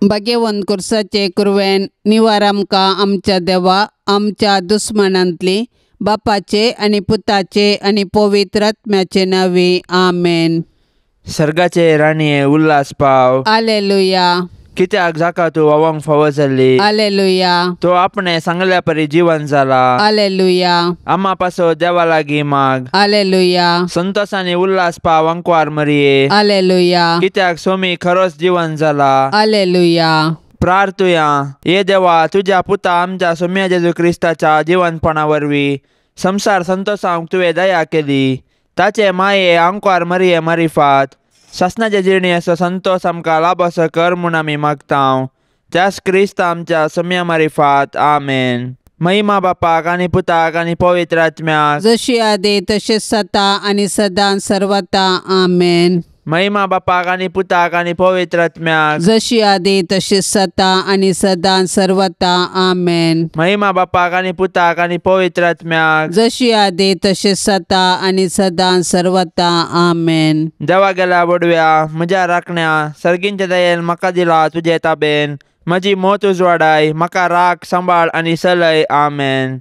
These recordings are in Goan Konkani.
भाग्यवंत कुर्साचे कुरवेन निवार आमकां आमच्या देवा आमच्या दुस्मनांतली बापाचे आनी पुताचे आनी पवित्र आत्म्याचे नांवे आमेन. सर्गाचे राणये उल्हास पाव. आलेलुया. कित्याक जाका तूं व्हांवंक फावो जाल्ली. आलेलुया. तो आपणे सांगल्या परी जिवन जाला. आलेलुया. आमा पासो देवा लागीं माग. आलेलुया. संतोषानी उल्हास पाव अंकवार मरिये. आलेलुया. कित्याक सोमी खरोच जिवन जाला. आलेलुया. प्रार्थुया. ये देवा तुज्या पुता आमच्या सोम्या जेजू क्रिस्ताच्या जिवनपणा वरवीं संसार संतोषांक तुवें दया केली. ताचे माये अंकवार मरिये मारिफात सासनाचे जिणे असो संतोष आमकां लाभसो कर म्हूण आमी मागता. त्यास क्रिस्त आमच्या सोम्या मारिफात. आमेन. महिमा बापाक आनी पुताक आनी पवित्र आत्म्याक, जशी आदी तशेंच सता आनी सदां सर्वता. आमेन. महिमा बापाक आनी पुताक आनी पवित्र आत्म्याक, जशी आदी तशीच सता आनी सदां सर्वता. आमेन. महिमा बापाक आनी पुताक आनी पवित्र आत्म्याक, जशी आदी तशीच सता आनी सदां सर्वता. आमेन. देवा गेल्या बडव्या म्हज्या राखण्या सर्गींच्या दयेन म्हाका दिला तुजे ताबेन. म्हजी मोत उजवाडाय म्हाका राख सांबाळ आनी सलय. आमेन.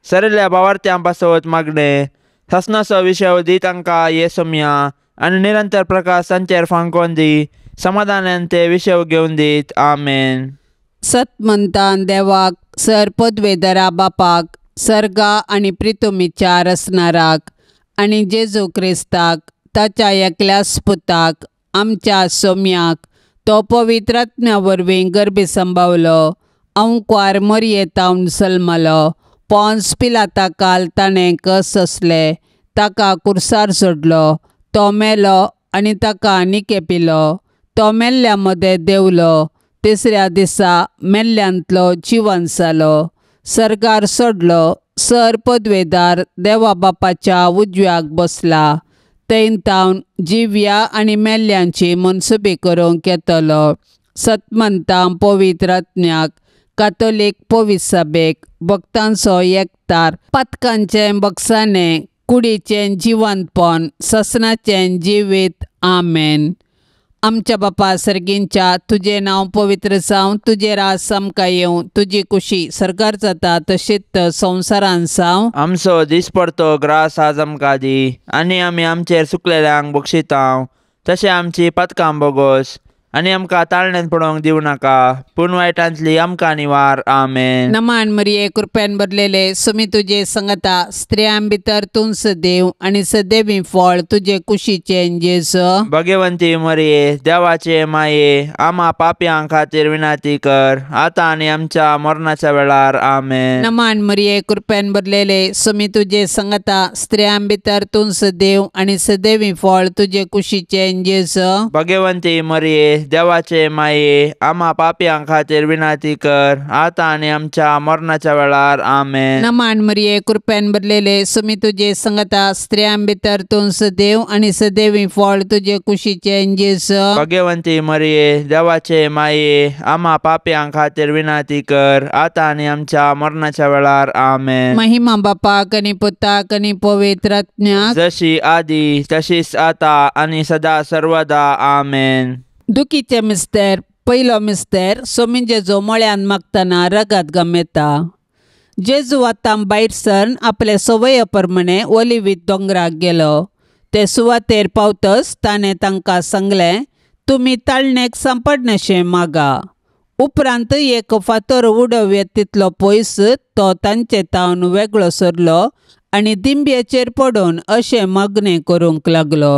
सरिल्ल्या भावार्थ्यां पासत मागणें सासनाचो विशय दी तांकां ये सोमया आनी निरंतर प्रकाश तांचेर फांकोवन दी. समाधानान ते विशय घेवन दीत. आमेन. सतमंतान देवाक सर पदवेदरा बापाक सर्गा आनी प्रितुमीच्या रसनाराक आनी जेजू क्रिस्ताक ताच्या एकल्याच पुताक आमच्या सोम्याक तो पवित्र आत्म्या वरवीं गर्भी संभावलो अंकवार मरयेतावन सल्मलो पोन्स पिलाता काल ताणें कस सोंसले ताका कुर्सार सोडलो तो मेलो आनी ताका निकेपिलो तो मेल्ल्या मदें देंवलो तिसऱ्या दिसा मेल्ल्यांतलो जिवन जालो सर्गार सोडलो सर पदवेदार देवा बापाच्या उजव्याक बसला थंय जिव्या आनी मेल्ल्यांची मनसुबी करूंक येतलो. सतमंतां पवित्र आत्म्याक कातोलीक पवित्र सभेक भक्तांचो एकतार पातकांचें बक्षाणें कुडीचें जिवंतपण ससनाचें जिवीत. आमेन. आमच्या बापा सर्गींच्या तुजें नांव पवित्र जावं तुजें राज आमकां येवं तुजी कुशी सर्गार जाता तशीच संवसारान जावं. आमचो दिसपडतो ग्रास आज आमकां दी आनी आमी आमचेर सुकलेल्यांक बक्षितां तशें आमची पातकां बोगोस आनी आमकां ताळण्यान पडोवंक दिवं नाका पूण वायटांतली आमकां निवार. आमेन. नमान मरिये कृपेन भरलेले सुमी तुजे संगता स्त्रियां भितर तूं सदैव आनी सदैवी फळ तुजे कुशीचें जेजू. भगवंती मरिये देवाचे माये आमा पापयां खातीर विनंती कर आतां आनी आमच्या मरणाच्या वेळार. आमेन. नमान मरिये कृपेन भरलेले सुमी तुजे संगता स्त्रियां भितर तूं सदैव आनी सदैवी फळ तुजे कुशीचें जेजू. भगवंती मरिये देवाचे माये आमा पापयां खातीर विनंती कर आतां आनी आमच्या मरणाच्या वेळार. आमेन. नमान मरिये कृपेन भरलेले सुमी तुजे संगता स्त्रियां भितर तूं सदैव आनी सदैवी फळ तुजे कुशीचें जेजू. भगवंती मरिये देवाचे माये आमा पापयां खातीर विनंती कर आतां आनी आमच्या मरणाच्या वेळार. आमेन. महिमा बापाक आनी पुताक आनी पवित्र आत्म्याक, जशी आदी तशीच आतां आनी सदा सर्वदा. आमेन. दुखीचे मिस्तेर पयलो मिस्तेर सोमी जेजू मळ्यान मागतना रगात गमेता. जेजू आतां भायर सरन आपले संवये प्रमाणे ओलिवीत दोंगराक गेलो. ते सुवातेर पावतच ताणें तांकां सांगलें तुमी ताळणेक सांपडनाशें मागा. उपरांत एक फातर उडोवयेत तितलो पयस तो तांचे तावन वेगळो सरलो आनी दिंब्याचेर पडून अशें मागणें करूंक लागलो,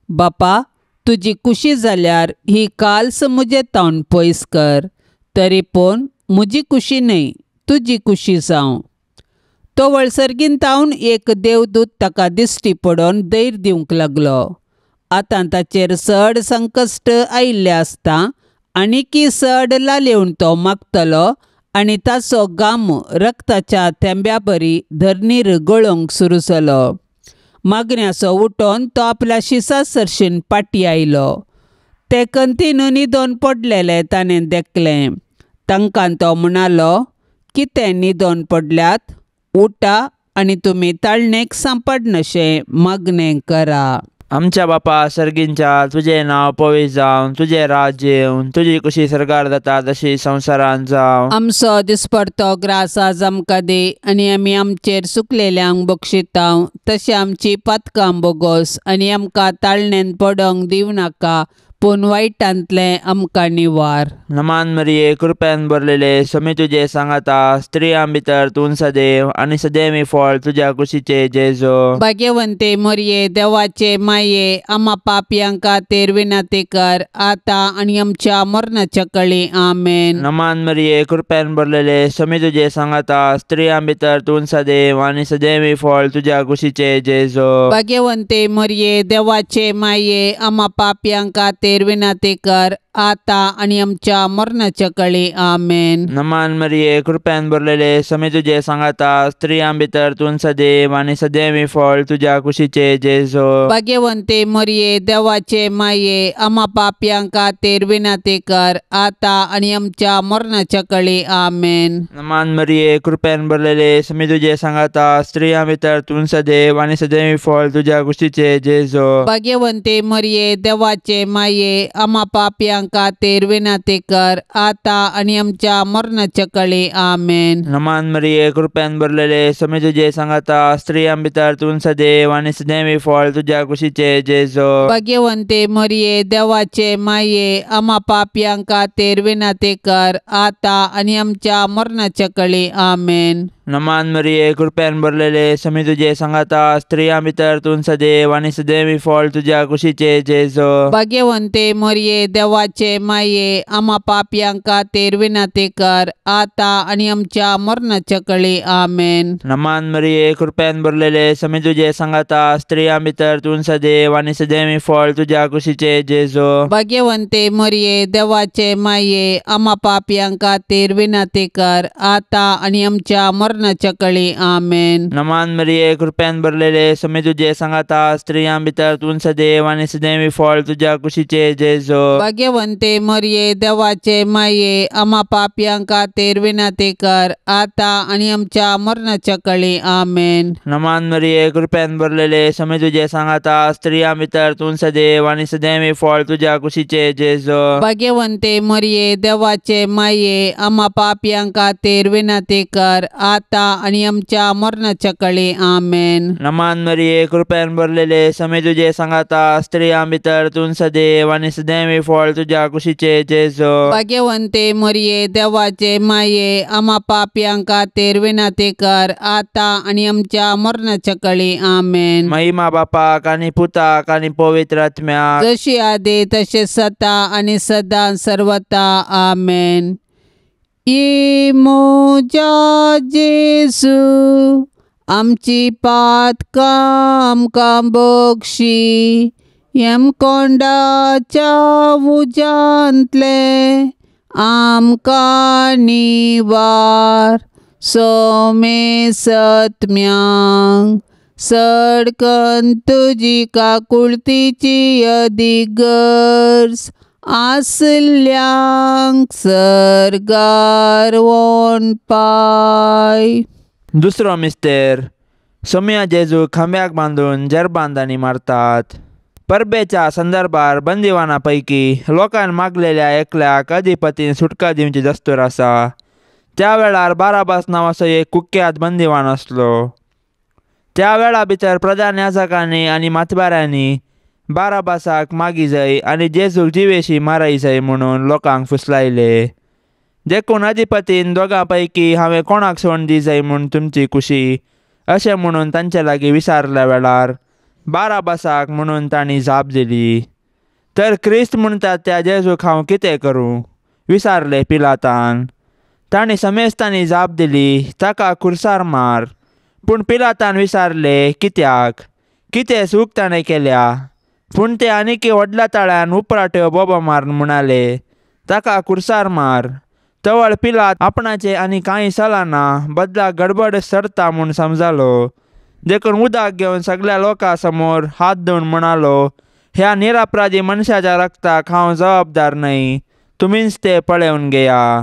बापा तुजी कुशी जाल्यार ही काल्स म्हजे तावन पयस कर, तरी पूण म्हजी कुशी न्हय तुजी कुशी जावं. तो वळसर्गीन तावन एक देवदूत ताका दिश्टी पडून धैर्य दिवंक लागलो. आतां ताचेर चड संकश्ट आयिल्लें आसता आनीकी चड लालेवन तो मागतलो आनी ताचो घाम रक्ताच्या थेंब्या बरी धरणीर गळोवंक सुरू जालो. मागण्याचो उठोन तो आपल्या शिसा सरशीन पाटी आयलो. ते कंतीन न्हिदोन पडलेले ताणें देखलें. तांकां तो म्हणालो, कितें न्हिदोन पडल्यात? उठा आनी तुमी ताळणेक सांपडनाशें मागणें करा. आमच्या बापा सर्गींच्या तुजें नांव पवित्र जावं, तुजें राज्य येवन, तुजी कुशी सरकार जाता तशी संवसारांत जावं। आमचो दिसपडतो ग्रास आज आमकां दी आनी आमी आमचेर सुकलेल्यांक बक्षितांव तशें आमची पातकां बोगोस आनी आमकां ताळणेन पडोंक दिवं नाका पूण वायटांतलें आमकां निवार। नमान मरिये कृपेन भरलेले स्वामी तुजे सांगाता, स्त्रियां भितर तूं सदैव आनी सदैवी फळ तुज्या कुशीचे जेजो। भाग्यवंते मरिये देवाचे माये आमा पापयां खातीर विनंती कर आतां आनी आमच्या मरणाच्या कळी। आमेन। नमान मरिये कृपेन भरलेले स्वामी तुजे सांगाता, स्त्रियां भितर तूं सदैव आनी सदैवी फळ तुज्या कुशीचे जेजो। भाग्यवंते मरिये देवाचे माये आमा पापयां खातीर विनंती कर आतां आनी आमच्या मरणाच्या कळी। आमेन। नमान मरिये कृपेन भरलेले स्वामी तुजे सांगाता, स्त्रियां भितर तूं सदैव आनी सदैवी फळ तुज्या कुशीचे जेजो। भाग्यवंते मरिये देवाचे माये आमा पापयां खातीर विनंती कर आतां आनी आमच्या मरणाच्या कळी। आमेन। नमान मरिये कृपेन भरलेले स्वामी तुजे सांगाता, स्त्रियां भितर तूं सदैव आनी सदैवी फळ तुज्या कुशीचे जेजो। भाग्यवंते मरिये देवाचे माये आमा पापयां खातीर विनंती कर आतां आनी आमच्या मरणाच्या कळी। आमेन। नमान मरिये कृपेन भरलेले स्वामी तुजे सांगाता, स्त्रियां भितर तूं सदैव आनी सदैवी फळ तुज्या कुशीचे जेजो। भाग्यवंते मरिये देवाचे माये आमा पापयां खातीर विनंती कर आतां आनी आमच्या मरणाच्या कळी। आमेन। नमान मरिये कृपेन भरलेले स्वामी तुजे सांगाता, स्त्रियां भितर तूं सदैव आनी सदैवी फळ तुज्या कुशीचे जेजो। भाग्यवंते मरिये देवाचे माये आमा पापयां खातीर विनंती कर आतां आनी आमच्या मरणाच्या कळी। आमेन। नमान मरिये कृपेन भरलेले स्वामी तुजे सांगाता, स्त्रियां भितर तूं सदैव आनी सदैवी फळ तुज्या कुशीचे जेजो। भाग्यवंते मरिये देवाचे माये आमा पापयां खातीर विनंती कर आतां आनी आमच्या मरणाच्या कळी। आमेन। नमान मरिये कृपेन भरलेले स्वामी तुजे सांगाता, स्त्रियां भितर तूं सदैव आनी सदैवी फळ तुज्या कुशीचे जेजो। भाग्यवंते मरिये देवाचे माये आमा पापयां खातीर विनंती कर आतां आनी आमच्या मरणाच्या कळी। आमेन। नमान मरिये कृपेन भरलेले स्वामी तुजे सांगाता, स्त्रियां भितर तूं सदैव आनी सदैवी फळ तुज्या कुशीचे जेजो। भाग्यवंते मरिये देवाचे माये आमा पापयां खातीर विनंती कर आतां आनी आमच्या मरणाच्या कळी। आमेन। नमान मरिये कृपेन भरलेले स्वामी तुजे सांगाता, स्त्रियां भितर तूं सदैव आनी सदैवी फळ तुज्या कुशीचे जेजो। भाग्यवंते मरिये देवाचे माये आमा पापयां खातीर विनंती कर आतां आनी आमच्या मरणाच्या कळी। आमेन। महिमा बापाक आनी पुताक आनी पवित्र आत्म्याक, जशी आदी तशें सता आनी सदां सर्वता। आमेन। म्हज्या जेजू आमची पातकां आमकां बक्षी, यमकोंडाच्या उज्यांतलें आमकां निवार, सोमे सत्म्यांक सडकन तुजी काकुळतीची अदीक गरज आसल्यांक सर्गार वोन पाय। दुसरो मिस्तेर सोम्या जेजू खांब्याक बांदून जेरबांदांनी मारतात। परबेच्या संदर्भार बंदिवाना पैकी लोकांन मागलेल्या एकल्याक अधिपतीन सुटका दिवची दस्तूर आसा। त्या वेळार बाराबास नांवाचो एक कुख्यात बंदिवान आसलो। त्या वेळा भितर प्रधान याजकांनी आनी मातबाऱ्यांनी बाराबासाक मागी जाय आनी जेजूक जिवेशी माराय जाय म्हणून लोकांक फुसलायले। देखून अधिपतीन दोगां पैकी हांवें कोणाक सोड दी जाय म्हूण तुमची कुशी अशें म्हणून तांचे लागीं विचारल्या वेळार बाराबासाक म्हणून तांणी जाप दिली। तर क्रिस्त म्हणटात त्या जेजूक हांव कितें करूं विचारलें पिलातान। तांणी समेस्तांनी जाप दिली, ताका खुर्सार मार। पूण पिलातान विचारलें, कित्याक कितें चूक ताणें केल्या? पूण ते आनीकी व्हडल्या ताळ्यान उपराट्यो बोबो मारून म्हणाले, ताका खुर्सार मार। तवळ पिलात आपणाचें आनी कांय चलना बदला गडबड सरता म्हूण समजालो। देखून उदक घेवन सगळ्या लोकां समोर हात धुवन म्हणालो, ह्या निरपराधी मनशाच्या रक्ताक हांव जबाबदार न्हय, तुमीच तें पळोवन घेया।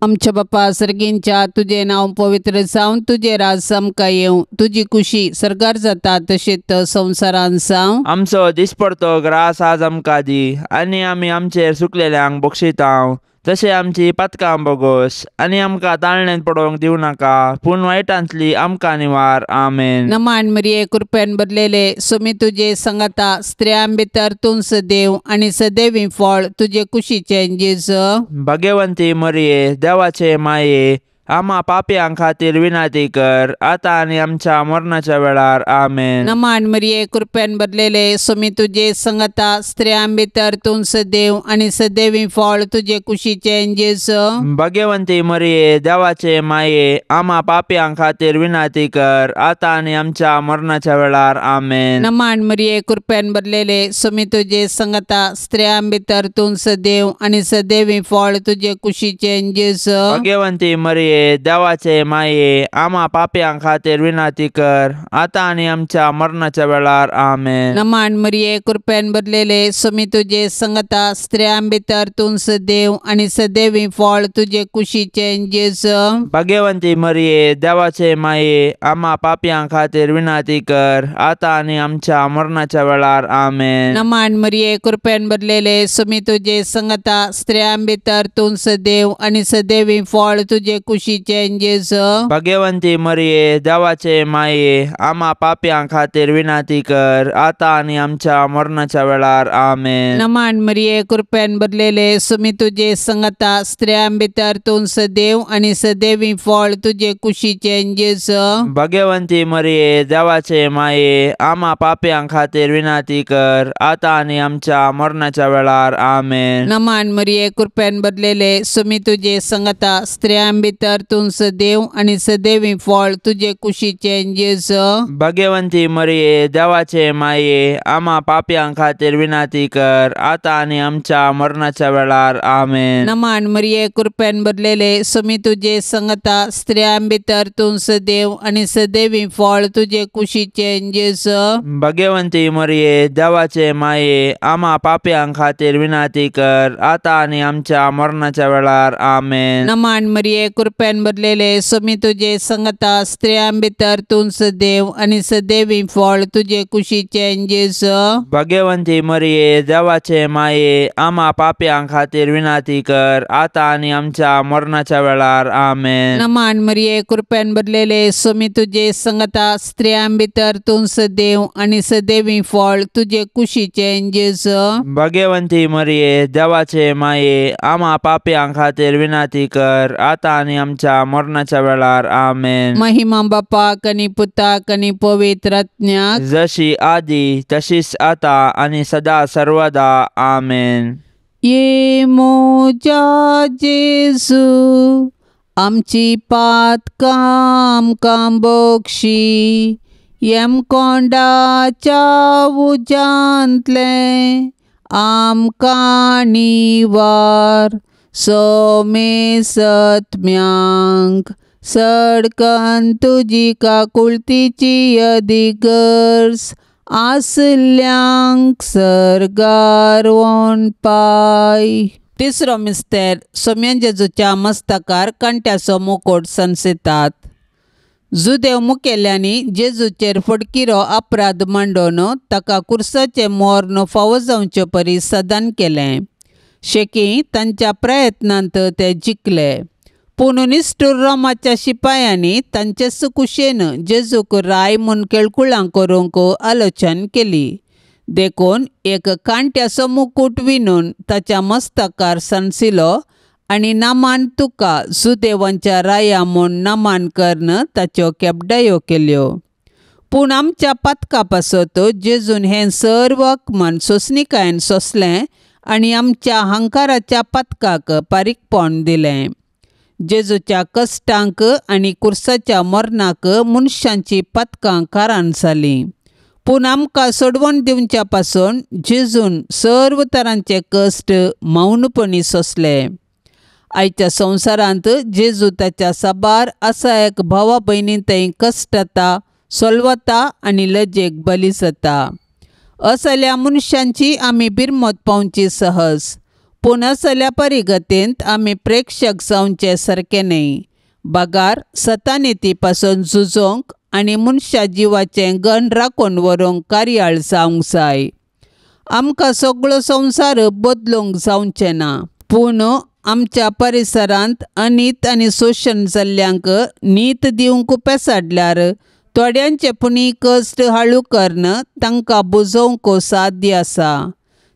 आमच्या बापा सर्गींच्या तुजें नांव पवित्र जावं, तुजें राज आमकां येवं, तुजी कुशी सर्गार जाता तशेंच संवसारान जावं. आमचो दिसपडतो ग्रास आज आमकां दी आनी आमी आमचेर सुकलेल्यांक बक्षितांव तशें आमची पातकां बोगोस आनी आमकां ताळण्यांत पडोवंक दिवं नाका पूण वायटांतली आमकां निवार. आमेन. नमान मरिये कृपेन भरलेले सुमी तुजे संगता, स्त्रियां भितर तूं सदैव आनी सदैवी फळ तुजे कुशीचें जेजू. भाग्यवंती मरिये देवाचे माये आम्हा पापयां खातीर विनंती कर आतां आनी आमच्या मरणाच्या वेळार. आमेन. नमान मरिये कृपेन भरलेले सुमी तुजे संगता, स्त्रियां भितर तूं सदैव आनी सदैवी फळ तुजे कुशीचें जेजू. भाग्यवंती मरिये देवाचे माये आम्हा पापयां खातीर विनंती कर आतां आनी आमच्या मरणाच्या वेळार. आमेन. नमान मरिये कृपेन भरलेले सुमी तुजे संगता, स्त्रियां भितर तूं सदैव आनी सदैवी फळ तुजे कुशीचें जेजू. भाग्यवंती मरिये देवाचे माये आम्हा पापयां खातीर विनंती कर आतां आनी आमच्या मरणाच्या वेळार. आमेन. नमान मरिये कृपेन भरलेले सुमी तुजे संगता, स्त्रियां भितर तूं सदैव आनी सदैवी फळ तुजे कुशीचें जेजू. भाग्यवंती मरिये देवाचे माये आम्हा पापयां खातीर विनंती कर आतां आनी आमच्या मरणाच्या वेळार. आमेन. नमान मरिये कृपेन भरलेले सुमी तुजे संगता, स्त्रियां भितर तूं सदैव आनी सदैवी फळ तुजे कुशीचें जेजू. भाग्यवंती मरिये देवाचे माये आम्हा पापयां खातीर विनंती कर आतां आनी आमच्या मरणाच्या वेळार. आमेन. नमान मरिये कृपेन भरलेले सुमी तुजे संगता, स्त्रियां भितर तूं सदैव आनी सदैवी फळ तुजे कुशीचें जेजू. भाग्यवंती मरिये देवाचे माये आम्हा पापयां खातीर विनंती कर आतां आनी आमच्या मरणाच्या वेळार. आमेन. नमान मरिये कृपेन भरलेले सुमी तुजे संगता, स्त्रियां भितर तूं सदैव आनी सदैवी फळ तुजे कुशीचें जेजू. भाग्यवंती मरिये देवाचे माये आम्हा पापयां खातीर विनंती कर आतां आनी आमच्या मरणाच्या वेळार. आमेन. नमान मरिये कृपेन भरलेले सुमी तुजे संगता, स्त्रियां भितर तूं सदैव आनी सदैवी फळ तुजे कुशीचें जेजू. भाग्यवंती मरिये देवाचे माये आम्हा पापयां खातीर विनंती कर आतां आनी आमच्या मरणाच्या वेळार. आमेन. नमान मरिये कृपेन भरलेले सुमी तुजे संगता, स्त्रियां भितर तूं सदैव आनी सदैवी फळ तुजे कुशीचें जेजू. भाग्यवंती मरिये देवाचे माये आम्हा पापयां खातीर विनंती कर आतां आनी आमच्या मरणाच्या वेळार. आमेन. नमान मरिये कृपेन भरलेले सुमी तुजे संगता, स्त्रियां भितर तूं सदैव आनी सदैवी फळ तुजे कुशीचें जेजू. भाग्यवंती मरिये देवाचे माये आम्हा पापयां खातीर विनंती कर आतां आनी आमच्या मरणाच्या वेळार. आमेन. महिमा बापाक आनी पुताक आनी पवित्र आत्म्याक, जशी आदी तशीच आता आनी सदा सर्वदा. आमेन. ये मोजा जेजू आमची पातकां आमकां बक्षी, यमकोंडाच्या उज्यांतलें आमकां निवार, सोमेसत्म्यांक सडकन तुजी काकुळतीची अदिगर्ज आसल्यांक सर्गार वोन पाय. तिसरो मिस्तेर सोम्यान जेजूच्या मस्तकार कांट्याचो मुकोट सनसितात. जुदेव मुखेल्यांनी जेजूचेर फडकिरो अपराध मांडोवन ताका कुर्साचें मर्ण फावो जावचे परी सदान केलें. शेकी तांच्या प्रयत्नांत ते जिखले, पूण निश्ठूर रोमाच्या शिपायांनी तांचे कुशेन जेजूक राय म्हूण केळकुळां करूंक आलोचन केली. देखून एक कांट्याचो मुकूट विणून ताच्या मस्तकार सनसिलो आनी नामान तुका जुदेवांच्या राया म्हूण नामान करून ताच्यो केपडायो केल्यो. पूण आमच्या पातका पासत जेजून हें सर्व अपमान सोंसणीकायेन सोंसलें आनी आमच्या हंकाराच्या पातकाक पारीकपण दिलें. जेजूच्या कश्टांक आनी कुर्साच्या मरणाक मनशांची पातकां कारण जालीं, पूण आमकां सोडवण दिवच्या पासून जेजून सर्व तरांचे कश्ट मौनपणी सोंसले. आयच्या संवसारांत जेजू ताच्या साबार असायक भावा भयणी थंय कश्टता, सोलवता आनी लजेक बली जाता. असल्या मनशांची आमी बिरमत पावची सहज, पूण असल्या परिगतींत आमी प्रेक्षक जावचे सारकें न्हय, बगार सतानिती पासून झुजोंक आनी मनशा जिवाचें गण राखून व्हरूंक कार्याळ जावंक जाय. आमकां सगळो संवसार बदलूंक जावचें ना, पूण आमच्या परिसरांत अनीत आनी शोशण जाल्ल्यांक नीत दिवंक पेसाडल्यार थोड्यांचे पुणी कश्ट हाळू करून तांकां बुजोवंक साध्य आसा.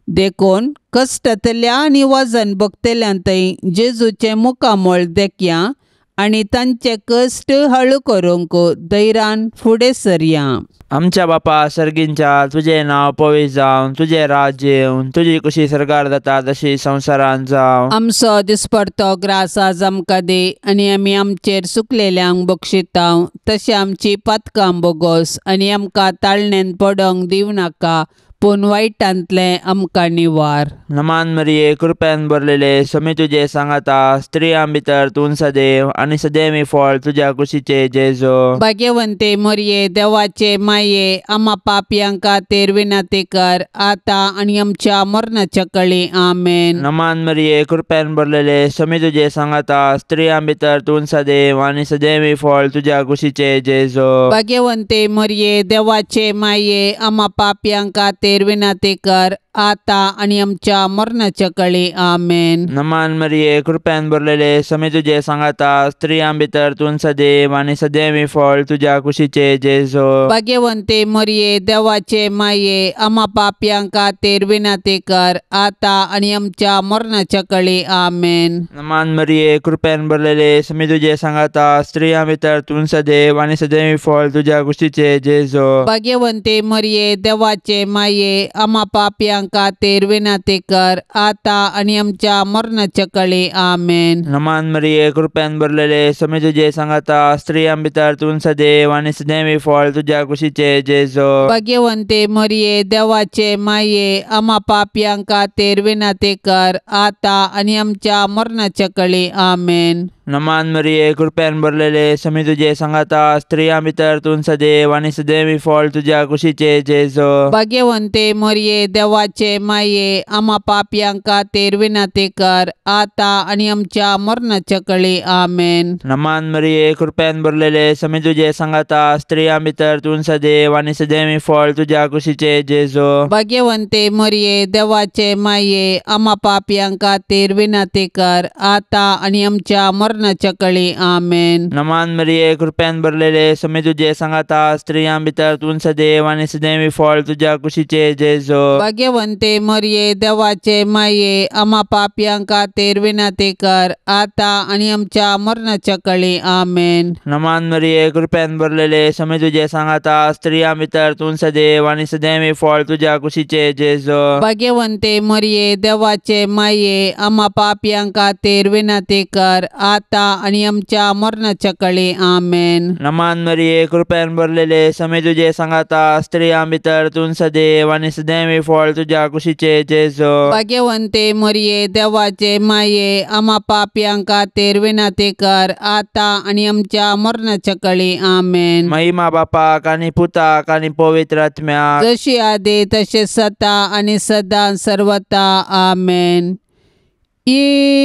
देखून कश्टांतल्या आनी वजन भोगतल्यांतय जेजूचें मुखामळ देखया आनी तांचे कश्ट हळू करूंक धैर्यान फुडें सरया. आमच्या बापा सर्गींच्या, तुजें नांव पवित्र जावं, तुजें राज्य येवं, तुजी कुशी सरकार जाता तशी संवसारांत जावं. आमचो दिसपडतो ग्रास आज आमकां दी आनी आमी आमचेर सुकलेल्यांक बक्षितांव तशें आमची पातकां बोगोस आनी आमकां ताळणेन पडोंक दिवं नाका, पूण वायटांतलें आमकां निवार. नमान मरिये, कृपेन भरलेले, स्वामी तुजे सांगाता, स्त्रियां भितर तूं सदैव आनी सदैवी फळ तुज्या कुशीचे जेजू. भाग्यवंते मरिये, देवाचे माये, आमा पापयां खातीर विनंती कर आतां आनी आमच्या मरणाच्या कळी. आमेन. नमान मरिये, कृपेन भरलेले, स्वामी तुजे सांगाता, स्त्रियां भितर तूं सदैव आनी सदैवी फळ तुज्या कुशीचे जेजू. भाग्यवंते मरिये, देवाचे माये, आमा पापयां खातीर विनंती कर आतां आनी आमच्या मरणाच्या कळी. आमेन. नमान मरिये, कृपेन भरलेले, स्वामी तुजे सांगाता, स्त्रियां भितर तूं सदैव आनी सदैवी फळ तुज्या कुशीचे जेजू. भाग्यवंते मरिये, देवाचे माये, आमा पापयां खातीर विनंती कर आतां आनी आमच्या मरणाच्या कळी. आमेन. नमान मरिये, कृपेन भरलेले, स्वामी तुजे सांगाता, स्त्रियां भितर तूं सदैव आनी सदैवी फळ तुज्या कुशीचे जेजू. भाग्यवंते मरिये, देवाचे माये, आमा पापयां खातीर विनंती कर आतां आनी आमच्या मरणाच्या कळी. आमेन. नमान मरिये, कृपेन भरलेले, स्वामी तुजे सांगाता, स्त्रियां भितर तूं सदैव आनी सदैवी फळ तुज्या कुशीचे जेजू. भाग्यवंते मरिये, देवाचे माये, आमा पापयां खातीर विनंती कर आतां आनी आमच्या मरणाच्या कळी. आमेन. नमान मरिये, कृपेन भरलेले, स्वामी तुजे सांगाता, स्त्रियां भितर तूं सदैव आनी सदैवी फळ तुज्या कुशीचे जेजू. भाग्यवंते मरिये, देवाचे माये, आमा पापयां खातीर विनंती कर आतां आनी आमच्या मरणाच्या कळी. आमेन. नमान मरिये, कृपेन भरलेले, स्वामी तुजे सांगाता, स्त्रियां भितर तूं सदैव आनी सदैवी फळ तुज्या कुशीचे जेजू. भाग्यवंते मरिये, देवाचे माये, आमा पापयां खातीर विनंती कर आतां आनी आमच्या मरणाच्या कळी. आमेन. नमान मरिये, कृपेन भरलेले, स्वामी तुजे सांगाता, स्त्रियां भितर तूं सदैव आनी सदैवी फळ तुज्या कुशीचे जेजू. भाग्यवंते मरिये, देवाचे माये, आमा पापयां खातीर विनंती कर आतां आनी आमच्या मरणाच्या कळी. आमेन. नमान मरिये, कृपेन भरलेले, स्वामी तुजे सांगाता, स्त्रियां भितर तूं सदैव आनी सदैवी फळ तुज्या कुशीचे जेजू. भाग्यवंते मरिये, देवाचे माये, आमा पापयां खातीर विनंती कर आतां आनी आमच्या मरणाच्या कळी. आमेन. नमान मरिये, कृपेन भरलेले, स्वामी तुजे सांगाता, स्त्रियां भितर तूं सदैव आनी सदैवी फळ तुज्या कुशीचे जेजू. भाग्यवंते मरिये, देवाचे माये, आमा पापयां खातीर विनंती कर आतां आनी आमच्या मरणाच्या कळी. आमेन. महिमा बापाक आनी पुताक आनी पवित्र आत्म्याक, जशी आदी तशें सता आनी सदां सर्वता. आमेन.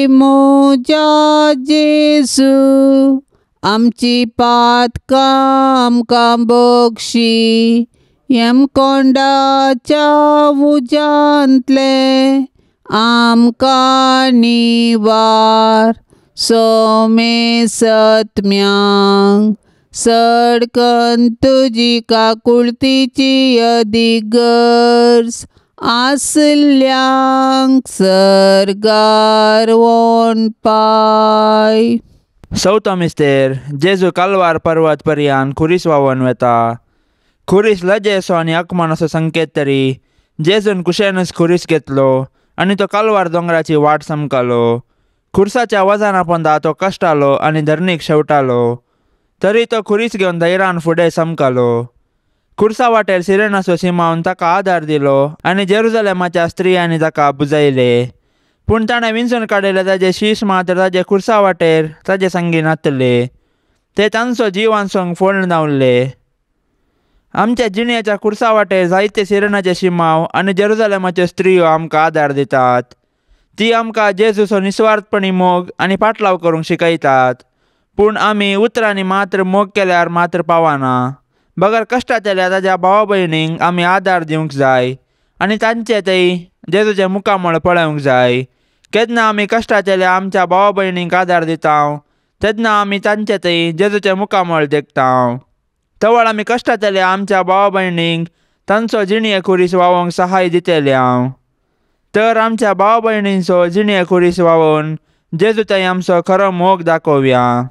म्हज्या जेजू, आमची पातकां आमकां बक्षी, यमकोंडाच्या उज्यांतलें आमकां निवार. सोमे सत्म्यांक सडकन तुजी काकुळतीची अदीक गरज आसल्यांक सर्गार वोन पाय. चवथो मिस्तेर, जेजू कालवार पर्वत पर्यान खुरीस व्हांवन वेता. खुरीस लजेचो आनी अकमानाचो संकेत तरी जेजून कुशेनच खुरीस घेतलो आनी तो कालवार दोंगराची वाट समकालो. खुर्साच्या वजना पोंदा तो कश्टालो आनी धरणीक शेवटालो, तरी तो खुरीस घेवन धैर्यान फुडें समकालो. खुर्सा वाटेर सिरेनाचो सिमावन ताका आदार दिलो आनी जेरुजलेमाच्या स्त्रियांनी ताका बुजयले. पूण ताणें विंचून काडिल्ले ताजे शीश मात्र ताजे खुर्सा वाटेर ताजे संगी नातले, ते तांचो जिवांसंग फोडून धांवले. आमच्या जिणेच्या खुर्सा वाटेर जायते सिरेनाचे शिमाव आनी जेरुजलेमाच्यो स्त्रियो आमकां आदार दितात. ती आमकां जेजूचो निस्वार्थपणी मोग आनी पाटलाव करूंक शिकयतात. पूण आमी उतरांनी मात्र मोग केल्यार मात्र पावना, बगर कश्टांतल्या ताज्या भावा भयणींक आमी आदार दिवंक जाय आनी तांचे थंय जेजूचें मुखामळ पळोवंक जाय. केन्ना आमी कश्टांतल्या आमच्या भावा भयणींक आदार दिता तेन्ना आमी तांचे थंय जेजूचें मुखामळ देखता. तवळ आमी कश्टांतल्या आमच्या भावा भयणींक तांचो जिणये खुरीस वावोंक सहाय दितले हांव. तर आमच्या भाव भयणींचो जिणये खुरीस वावोवन जेजू थंय आमचो खरो मोग दाखोवया.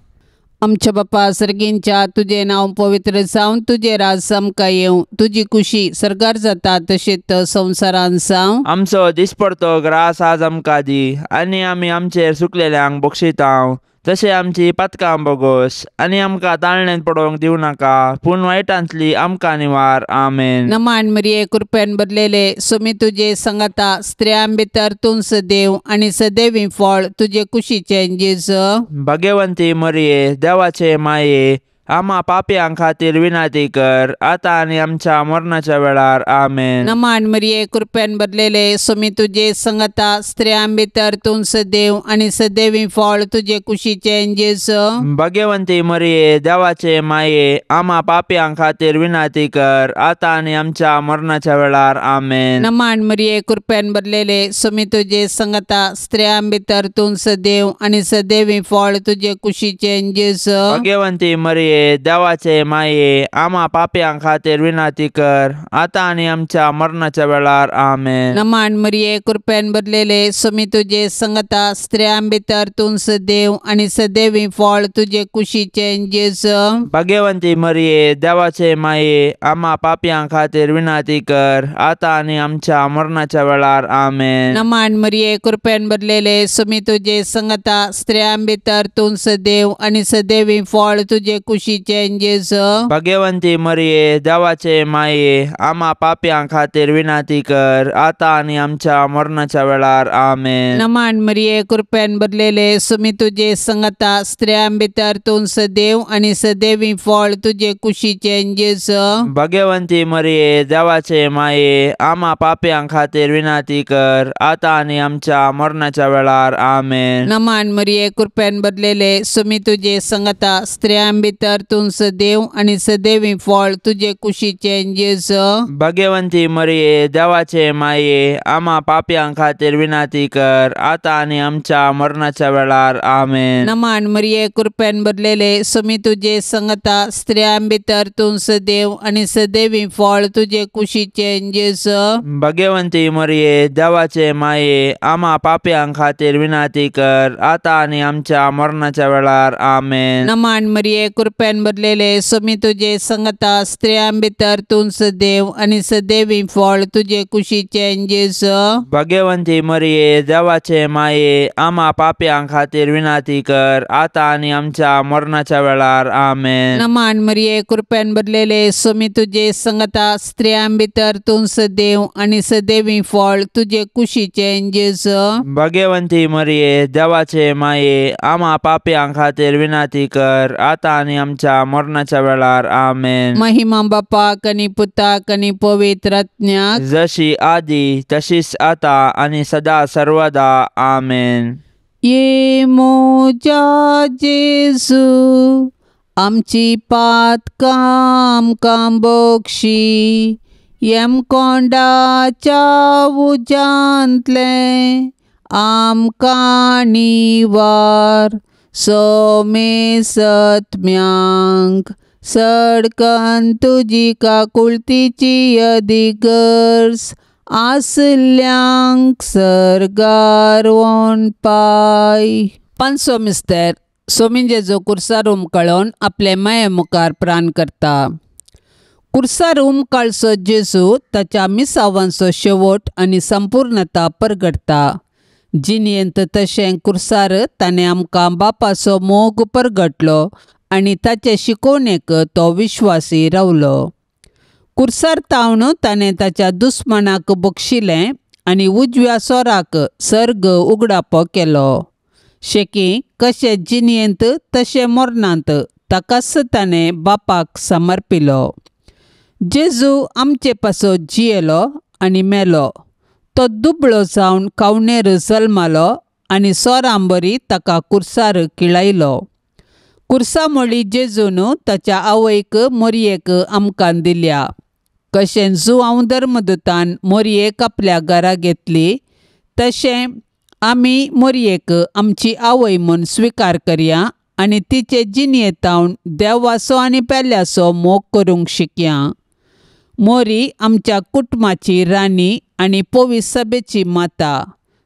आमच्या बापा सर्गींच्या, तुजें नांव पवित्र जावं, तुजें राज आमकां येवं, तुजी खुशी सर्गार जाता तशेंच संवसारान जावं. आमचो दिसपडतो ग्रास आज आमकां दी आनी आमी आमचेर सुकलेल्यांक बक्षितांव तशें आमची पातकां बोगोस आनी आमकां ताळणेंत पडोवंक दिवं नाका, पूण वायटांतली आमकां निवार. आमेन. नमान मरिये, कृपेन भरलेले, सुमी तुजे संगता, स्त्रियां भितर तूं सदैव आनी सदैवी फळ तुजे कुशीचें जेजू. भगवंती मरिये, देवाचे माये, आम्हा पापयां खातीर विनंती कर आतां आनी आमच्या मरणाच्या वेळार. आमेन. नमान मरिये, कृपेन भरलेले, सुमी तुजे संगता, स्त्रियां भितर तूं सदैव आनी सदैवी फळ तुजे कुशीचें जेजू. भगवंती मरिये, देवाचे माये, आम्हा पापयां खातीर विनंती कर आतां आनी आमच्या मरणाच्या वेळार. आमेन. नमान मरिये, कृपेन भरलेले, सुमी तुजे संगता, स्त्रियां भितर तूं सदैव आनी सदैवी फळ तुजे कुशीचें जेजू. भगवंती मरिये, देवाचे माये, आम्हा पापयां खातीर विनंती कर आतां आनी आमच्या मरणाच्या वेळार. आमेन. नमान मरिये, कृपेन भरलेले, सुमी तुजे संगता, स्त्रियां भितर तूं सदैव आनी सदैवी फळ तुजे कुशीचें जेजू. भगवंती मरिये, देवाचे माये, आम्हा पापयां खातीर विनंती कर आतां आनी आमच्या मरणाच्या वेळार. आमेन. नमान मरिये, कृपेन भरलेले, सुमी तुजे संगता, स्त्रियां भितर तूं सदैव आनी सदैवी फळ तुजे कुशीचें जेजू. भगवंती मरिये, देवाचे माये, आम्हा पापयां खातीर विनंती कर आतां आनी आमच्या मरणाच्या वेळार. आमेन. नमान मरिये, कृपेन भरलेले, सुमी तुजे संगता, स्त्रियां भितर तूं सदैव आनी सदैवी फळ तुजे कुशीचें जेजू. भगवंती मरिये, देवाचे माये, आम्हा पापयां खातीर विनंती कर आतां आनी आमच्या मरणाच्या वेळार. आमेन. नमान मरिये, कृपेन भरलेले, सुमी तुजे संगता, स्त्रियां भितर तूं सदैव आनी सदैवी फळ तुजे कुशीचें जेजू. भगवंती मरिये, देवाचे माये, आम्हा पापयां खातीर विनंती कर आतां आनी आमच्या मरणाच्या वेळार. आमेन. नमान मरिये, कृपेन भरलेले, सुमी तुजे संगता, स्त्रियां भितर तूं सदैव आनी सदैवी फळ तुजे कुशीचें जेजू. भगवंती मरिये, देवाचे माये, आम्हा पापयां खातीर विनंती कर आतां आनी आमच्या मरणाच्या वेळार. आमेन. नमान मरिये, कृपेन भरलेले, सुमी तुजे संगता, स्त्रियां भितर तूं सदैव आनी सदैवी फळ तुजे कुशीचें जेजू. भगवंती मरिये, देवाचे माये, आम्हा पापयां खातीर विनंती कर आतां आनी आमच्या मरणाच्या वेळार. आमेन. नमान मरिये, कृपेन भरलेले, सुमी तुजे संगता, स्त्रियां भितर तूं सदैव आनी सदैवी फळ तुजे कुशीचें जेजू. भगवंती मरिये, देवाचे माये, आम्हा पापयां खातीर विनंती कर आतां आनी आमच्या मरणाच्या वेळार. आमेन. महिमा बापाक आनी पुताक आनी पवित्र आत्म्याक, जशी आदी तशीच आता आनी सदा सर्वदा. आमेन. ये मोजा जेजू, आमची पातकां आमकां बक्षी, यमकोंडाच्या उज्यांतलें आमकां निवार, सोमेसत्म्यांक सडकन तुजी काकुळतीची अदिगर्ज आसल्यांक सर्गार वोन पाय. पांचसो मिस्तर सोमीन जेजू कुर्सार उमकळोन आपले माये मुखार प्राण करता. कुर्सार उमकाळचो जेजू ताच्या मिसावांचो शेवट आनी संपूर्णता परगटता. जिणेंत तशें कुर्सार ताणें आमकां बापाचो मोग परगटलो आनी ताचे शिकोवणेक तो विश्वासी रावलो. कुर्सार तावन ताणें ताच्या दुस्मानाक बक्षिलें आनी उजव्या सोराक सर्ग उगडापो केलो. शेकी कशें जिणेंत तशें मरणांत ताकाच ताणें बापाक समर्पिलो. जेजू आमचे पासत जियेलो आनी मेलो. तो दुबळो जावन कावणेर जल्मालो आनी सोरांबरी ताका कुर्सार किळायलो. कुर्सा मोळी जेजून ताच्या आवयक मोरयेक आमकां दिल्या. कशें जुआंव धर्मदूतान मोरयेक आपल्या घरा घेतली तशें आमी मोरयेक आमची आवय म्हूण स्विकार करया आनी तिचे जिणयेंत देवाचो आनी पेल्याचो मोग करूंक शिकया. मोरी आमच्या कुटुंबाची राणी आनी पवित्र सभेची माता,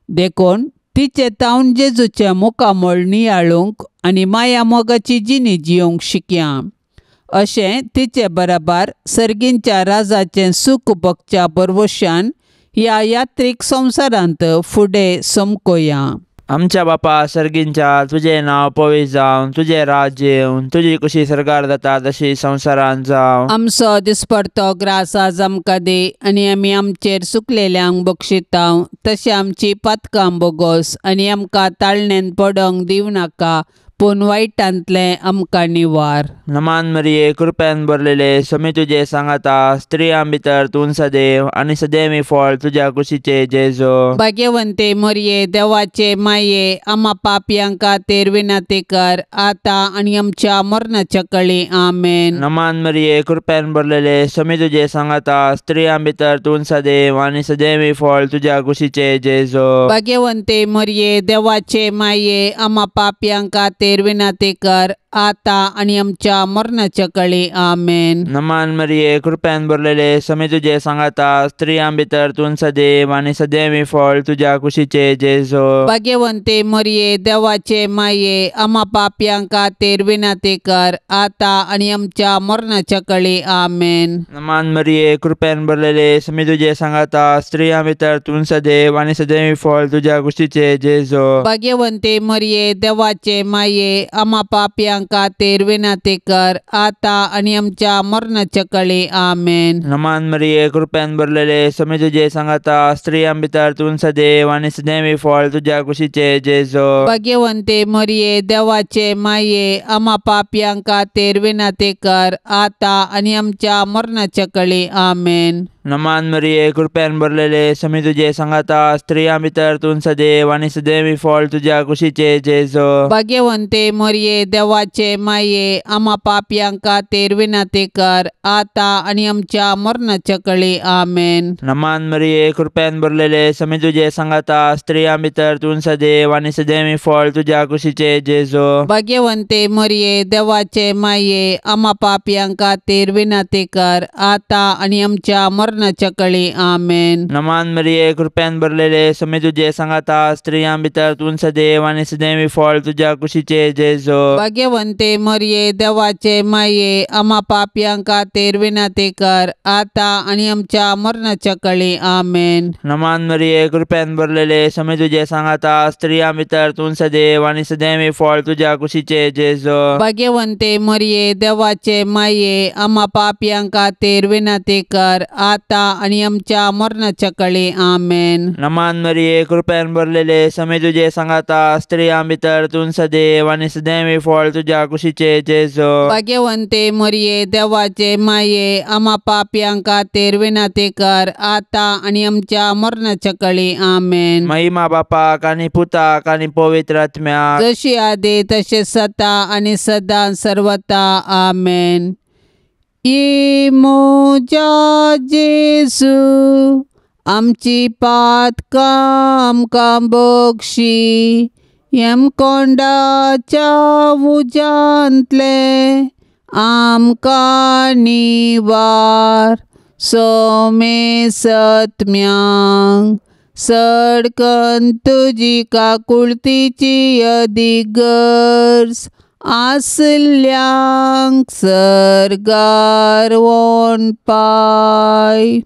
देखून तिचे तावन जेजूचें मुखामळ नियाळूंक आनी माया मोगाची जिणी जियोंक शिकया. अशें तिचे बराबर सर्गींच्या राजाचें सूख भोगच्या भरवशान ह्या यात्रीक संवसारांत फुडें समकोया. आमच्या बापा सर्गींच्या, तुजें नांव पवित्र जावं, तुजें राज्य येवं, तुजी कुशी सरकार जाता तशी संवसारांत जावं. आमचो दिसपडतो ग्रास आज आमकां दी आनी आमी आमचेर सुकलेल्यांक बक्षितांव तशें आमची पातकां बोगोस आनी आमकां ताळणेन पडोंक दिवं नाका, पूण वायटांतलें आमकां निवार. नमान मरिये, कृपेन भरलेले, स्वामी तुजे सांगाता, स्त्रियां भितर तूं सदैव आनी सदैवी फळ तुज्या कुशीचे जेजू. भाग्यवंते मरिये, देवाचे माये, आमा पापयां खातीर विनंती कर आतां आनी आमच्या मरणाच्या कळी. आमेन. नमान मरिये, कृपेन भरलेले, स्वामी तुजे सांगाता, स्त्रियां भितर तूं सदैव आनी सदैवी फळ तुज्या कुशीचे जेजू. भाग्यवंते मरिये, देवाचे माये, आमा पापयां खातीर विनंती कर आतां आनी आमच्या मरणाच्या कळी. आमेन. नमान मरिये, कृपेन भरलेले, स्वामी तुजे सांगाता, स्त्रियां भितर तूं सदैव आनी सदैवी फळ तुज्या कुशीचे जेजू. भाग्यवंते मरिये, देवाचे माये, आमा पापयां खातीर विनंती कर आतां आनी आमच्या मरणाच्या कळी. आमेन. नमान मरिये, कृपेन भरलेले, स्वामी तुजे सांगाता, स्त्रियां भितर तूं सदैव आनी सदैवी फळ तुज्या कुशीचे जेजू. भाग्यवंते मरिये, देवाचे माये, आमा पापयां खातीर विनंती कर आतां आनी आमच्या मरणाच्या कळी. आमेन. नमान मरिये, कृपेन भरलेले, स्वामी तुजे सांगाता, स्त्रियां भितर तूं सदैव आनी सदैवी फळ तुज्या कुशीचे जेजू. भाग्यवंते मरिये, देवाचे माये, आमा पापयां खातीर विनंती कर आतां आनी आमच्या मरणाच्या कळी. आमेन. नमान मरिये, कृपेन भरलेले, स्वामी तुजे सांगाता, स्त्रियां भितर तूं सदैव आनी सदैवी फळ तुज्या कुशीचे जेजू. भाग्यवंते मरिये, देवाचे माये, आमा पापयां खातीर विनंती कर आतां आनी आमच्या मरणाच्या कळी. आमेन. नमान मरिये, कृपेन भरलेले, स्वामी तुजे सांगाता, स्त्रियां भितर तूं सदैव आनी सदैवी फळ तुज्या कुशीचे जेजू. भाग्यवंते मरिये, देवाचे माये, आमा पापयां खातीर विनंती कर आतां आनी आमच्या मरणाच्या कळी. आमेन. नमान मरिये, कृपेन भरलेले, स्वामी तुजे सांगाता, स्त्रियां भितर तूं सदैव आनी सदैवी फळ तुज्या कुशीचे जेजू. भाग्यवंते मरिये, देवाचे माये, आमा पापयां खातीर विनंती कर आतां आनी आमच्या मरणाच्या कळी. आमेन. नमान मरिये, कृपेन भरलेले, स्वामी तुजे सांगाता, स्त्रियां भितर तूं सदैव आनी सदैवी फळ तुज्या कुशीचे जेजू. भाग्यवंते मरिये, देवाचे माये, आमा पापयां खातीर विनंती कर आतां आनी आमच्या मरणाच्या कळी. आमेन. नमान मरिये, कृपेन भरलेले, स्वामी तुजे सांगाता, स्त्रियां भितर तूं सदैव आनी सदैवी फळ तुज्या कुशीचे जेजू. भाग्यवंते मरिये, देवाचे माये, आमा पापयां खातीर विनंती कर आतां आनी आमच्या मरणाच्या कळी. आमेन. महिमा बापाक आनी पुताक आनी पवित्र आत्म्याक, जशी आदी तशें सता आनी सदां सर्वता. आमेन. म्हज्या जेजू, आमची पातकां आमकां बक्षी, यमकोंडाच्या उज्यांतलें आमकां निवार. सोमे सत्म्यांक सडकन तुजी काकुळतीची अदीक गरज आसल्यांक सर्गार वोन पाय.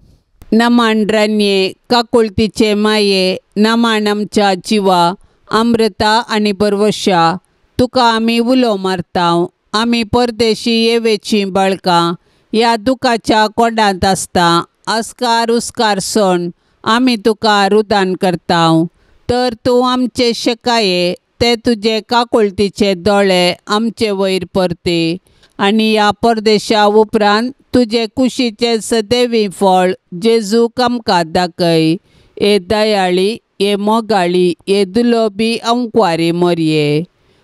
नमान रानये, काकुळतीचे माये, नमान आमच्या जिवा, अमृता आनी बरवशा, तुका आमी उलो मारतांव. आमी परदेशी येवेचीं बाळकां ह्या दुखाच्या कोंडांत आसता. अस्कार उस्कार सोण आमी तुका रुदान करतांव, तर तूं आमचे शेकाये ते तुजे काकुळतीचे दोळे आमचे वयर परती आनी ह्या परदेशा उपरांत तुजे कुशीचें सदैवी फळ जेजूक आमकां दाखय. हे दयाळी, हे मोगाळी, हे दुलोबी अंकवारी मोरये,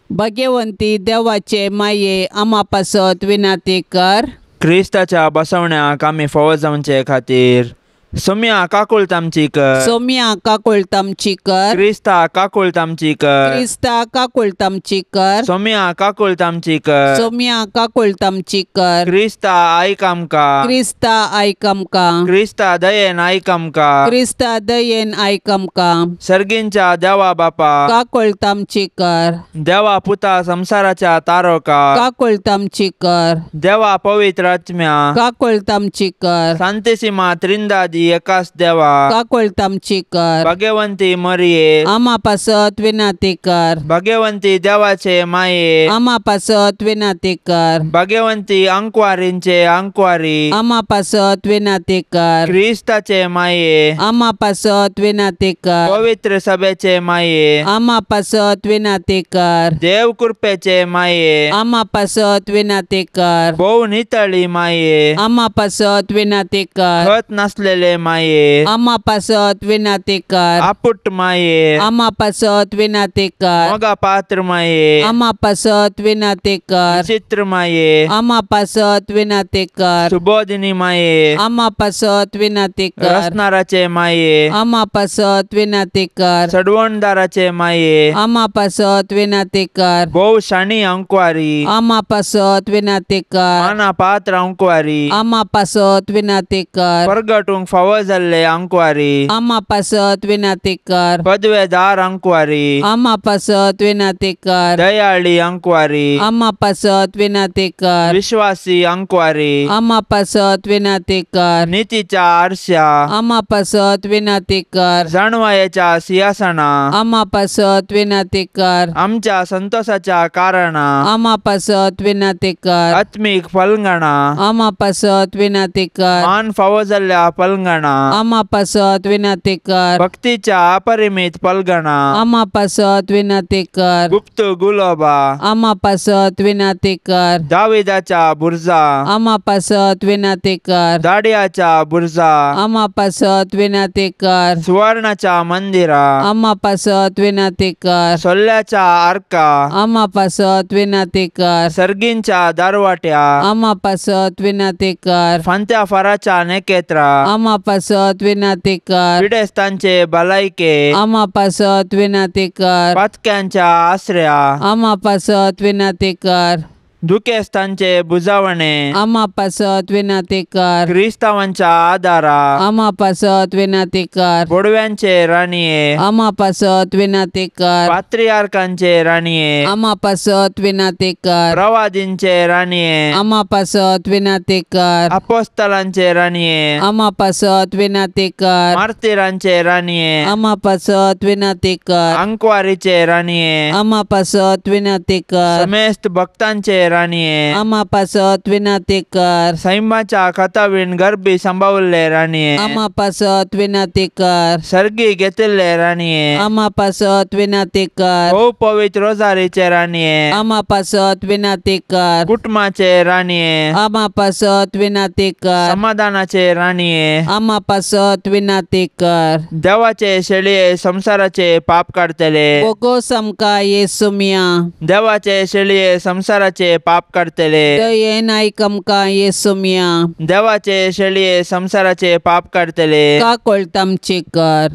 भगवंती देवाचे माये आमा पासत विनाती कर। क्रिस्ताच्या बसवण्याक आमी फावो जावचे खातीर सोम्या काकुळट आमची कर। सोम्या काकुळट आमची कर। क्रिस्ता काकुळट आमची कर। क्रिस्ता काकुळट आमची कर। सोम्या काकुळट आमची कर। सोम्या काकुळट आमची कर। क्रिस्ता आयक आमकां। क्रिस्ता आयक आमकां। क्रिस्ता दयेन आयक आमकां। क्रिस्ता दयेन आयक आमकां। सर्गींच्या देवा बापा काकुळट आमची कर। देवा पुता संसाराच्या तारोका काकुळट आमची कर। देवा पवित्र आत्म्या काकुळट आमची कर। सांतिसिमा त्रिंदादी एकास देवा काकुळट आमची कर। भगवंती मरिये आमा पासत विनाती कर। भगवंती देवाचे माये आमा पासत विनाती कर। भगवंती अंकवारींचे अंकवारी आमा पासत विनाती कर। क्रिस्ताचे माये आमा पासत विनाती कर। पवित्र सभेचे माये आमा पासत विनाती कर। देव कृपेचे माये आमा पासत विनाती कर। भोव नितळी माये आमा पासत विनाती कर। खत नासलेले माये आमा पासत विनाती कर। आपुट माये आमा पासत विनाती कर। मोगा पात्र माये आमा पासत विनाती कर। चित्र माये आमा पासत विनाती कर। सुबोधिनी माये आमा पासत विनाती कर। रसनाराचे माये आमा पासत विनाती कर। सडवणदाराचे माये आमा पासत विनाती कर। भोव शाणी अंकवारी आमा पासत विनाती कर। माना पात्र अंकवारी आमा पासत विनाती कर। परगटूंक फावो जाल्ले अंकवारी आमा पासत विनाती कर। पदवेदार अंकवारी आमा पासत विनाती कर। दयाळी अंकवारी आमा पासत विनाती कर। विश्वासी अंकवारी आमा पासत विनाती कर। नीतीच्या आरश्या आमा पासत विनाती कर। जाणवायेच्या सिंहासना आमा पासत विनाती कर। आमच्या संतोषाच्या कारणा आमा पासत विनाती कर। आत्मीक फलंगणा आमा पासत विनाती कर। मान फावो जाल्ल्या पलंगणा आमा पासत विनाती कर। भक्तीच्या अपरिमित पलगणा आमा पासत विनाती कर। गुप्त गुलोबा आमा पासत विनाती कर। दाविदाच्या बुर्जा आमा पासत विनाती कर। दाडियाच्या बुर्जा आमा पासत विनाती कर। सुवर्णाच्या मंदिरा आमा पासत विनाती कर। सोल्ल्याच्या आर्का आमा पासत विनाती कर। सर्गींच्या दारवाट्या आमा पासत विनाती कर। फांत्या फाराच्या नेकेत्रा आमा पासत विनाती कर। पिडेस्तांचे भलायके आमा पासत विनाती कर। पातक्यांच्या आसऱ्या आमा पासत विनाती कर। दुखेस्तांचे बुजावणे आमा पासत विनाती कर। क्रिस्तावांच्या आदारा आमा पासत विनाती कर। बोडव्यांचे राणये आमा पासत विनाती कर। पात्रियार्कांचे राणये आमा पासत विनाती कर। प्रवादींचे राणये आमा पासत विनाती कर। अपोस्तलांचे राणये आमा पासत विनाती कर। मार्तीरांचे राणये आमा पासत विनाती कर। अंकवारीचे राणये आमा पासत विनाती कर। समेस्त भक्तांचे राणये आमा पासत विनाती कर। सैमाच्या खतावीण गर्भी सांबावल्ले राणये आमा पासत विनाती कर। सर्गी घेतिल्ले राणये आमा पासत विनाती कर। भोव पवित्र रोजारीचे राणये आमा पासत विनाती कर। कुटुंबाचे राणये आमा पासत विनाती कर। समाधानाचे राणये आमा पासत विनाती कर। देवाचे शेळये संसाराचे पाप काडतले बोगोस आमकां येसुमिया देवाचे शेळये संसाराचे पाप काडतले दयेन आयक आमकां येसुमिया देवाचे शेळये संसाराचे पाप काडतले काकुळट आमची कर।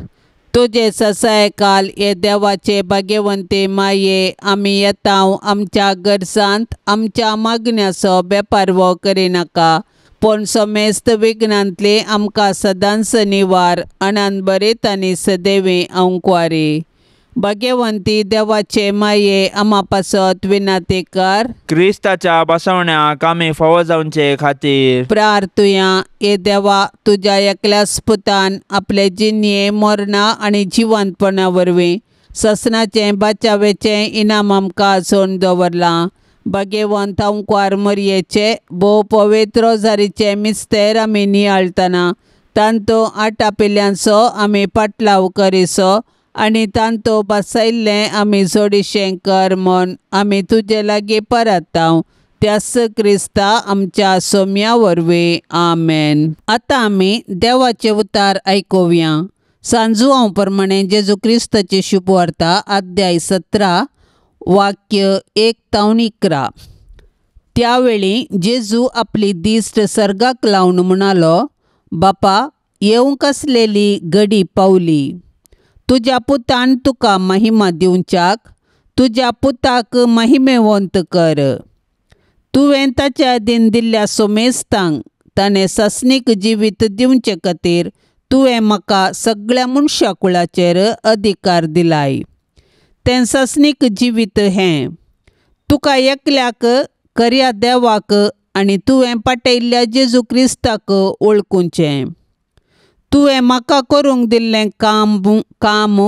तुजे ससायकाल हे देवाचे भाग्यवंती माये आमी येता आमच्या गरजांत आमच्या मागण्याचो बेपारवो करिनाका, पूण समेस्त विघ्नांतली आमकां सदांच निवार अनानबरीत आनी सदैवी अंकवारी। भाग्यवंती देवाचे माये आमा पासत विनाती कर। क्रिस्ताच्या बसवण्याक आमी फावो जावचे खातीर प्रार्थुया। हे देवा, तुज्या एकल्याच पुतान आपले जिणये मरणा आनी जिवंतपणा वरवीं ससनाचें बाचावेचें इनाम आमकां आसोवन दवरलां। भाग्यवंत अंकवार मरयेचे भोव पवित्र रोजारीचे मिस्तेर आमी नियाळटना तांतू आटापिल्ल्यांचो आमी पाटलाव करिसो आनी तांतो बसयल्लें आमी जोडीशें कर म्हूण आमी तुजे लागीं परताव त्यास क्रिस्ता आमच्या सोम्या वरवीं आमेन। आतां आमी देवाचें उतार आयकुया। सांजुआंव प्रमाणे जेजू क्रिस्ताची शुभवार्ता अध्याय 17 वाक्य 1 ते 11. त्यावेळी जेजू आपली दिश्ट सर्गाक लावन म्हणालो, बापा, येवंक आसलेली घडी पावली. तुज्या पुतान तुका महिमा दिवच्याक तुज्या पुताक महिमेवंत कर. तुवें ताच्या आदीन दिल्ल्या सोमेस्तांक ताणें सासणीक जिवीत दिवचे खातीर तुवें म्हाका सगळ्या मनशा कुळाचेर अधिकार दिलाय. तें सासणीक जिवीत हें तुका एकल्याक खऱ्या देवाक आनी तुवें पाटयल्ल्या जेजू क्रिस्ताक वळखुचें. तुवें म्हाका करूंक दिल्लें काम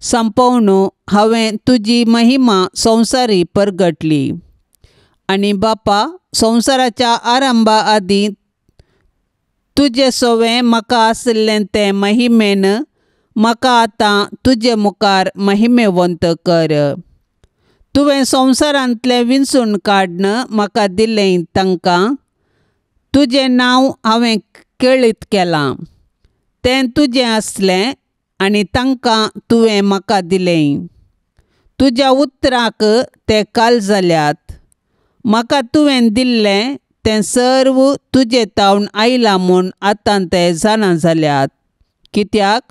संपोवन हांवें तुजी महिमा संवसारी परगटली. आनी बापा, संवसाराच्या आरंभा आदीं तुजें सवें म्हाका आशिल्लें तें महिमेन म्हाका आतां तुजे मुखार महिमेवंत कर. तुवें संवसारांतलें विंचून काडून म्हाका दिलें तांकां तुजें नांव हांवें केळीत केलां. तें तुजें आसलें आनी तांकां तुवें म्हाका दिलें. तुज्या उतराक ते काल जाल्यात. म्हाका तुवें दिल्लें तें सर्व तुजे तावन आयलां म्हूण आतां ते जाणा जाल्यात. कित्याक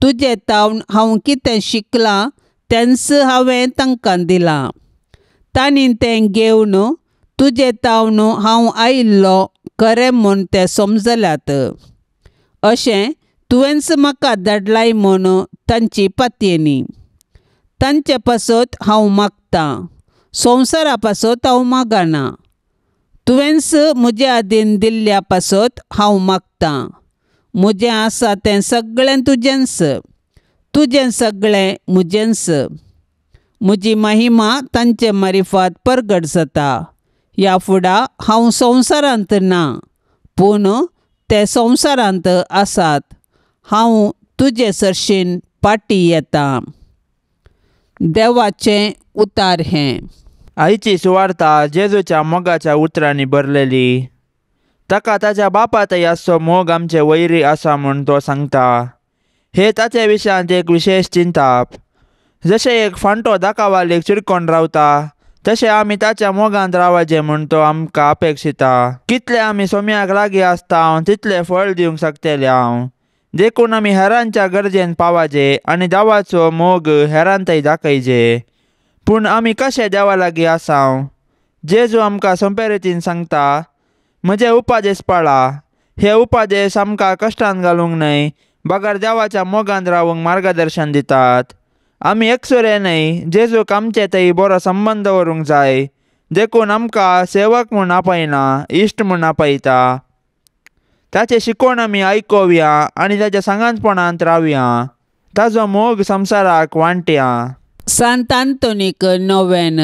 तुजे तावन हांव कितें शिकलां तेंच हांवें तांकां दिलां. तांणी तें घेवन तुजे तावन हांव आयिल्लो खरें म्हूण ते समजल्यात. अशें तुवेंच म्हाका धाडलाय म्हूण तांची पातयेनी. तांचे पासत हांव मागतां, संवसारा पासत हांव मागना. तुवेंच म्हजे आदीन दिल्ल्या पासत हांव मागतां. म्हजें आसा तें सगळें तुजेंच, तुजें सगळें म्हजेंच. म्हजी महिमा तांचे मारिफात परगट जाता. ह्या फुडा हांव संवसारांत ना, पूण ते संवसारांत आसात. हांव तुजे सरशीन पाटी येता. देवाचें उतार हें. आयची सुवार्ता जेजूच्या मोगाच्या उतरांनी भरलेली. ताका ताच्या बापा थंय आसचो मोग आमचे वैरी आसा म्हूण तो सांगता. हे ताचे विशयांत एक विशेश चिंताप. जशें एक फांटो दाकावालीक चिडकोन रावता तशें आमी ताच्या मोगांत रावचें म्हूण तो आमकां अपेक्षिता. कितले आमी सोम्याक लागीं आसता तितलें फळ दिवंक शकतले हांव. देखून आमी हेरांच्या गरजेन पावाचे आनी देवाचो मोग हेरांतय दाखयचे. पूण आमी कशें देवा लागीं आसाव? जेजू आमकां सोंपे रितीन सांगता, म्हजे उपादेश पाळा. हे उपादेश आमकां कश्टान घालूंक न्हय बगर देवाच्या मोगान रावूंक मार्गदर्शन दितात. आमी एकसुरे न्हय, जेजूक आमचे थंय बरो संबंद दवरूंक जाय. देखून आमकां सेवक म्हूण आपयना, इश्ट म्हूण आपयता. ताचें शिकोवण आमी आयकोवया आनी ताच्या सांगांतपणांत रावया. ताजो मोग संवसाराक वांटया. सांत आंतोनीक नोवेन.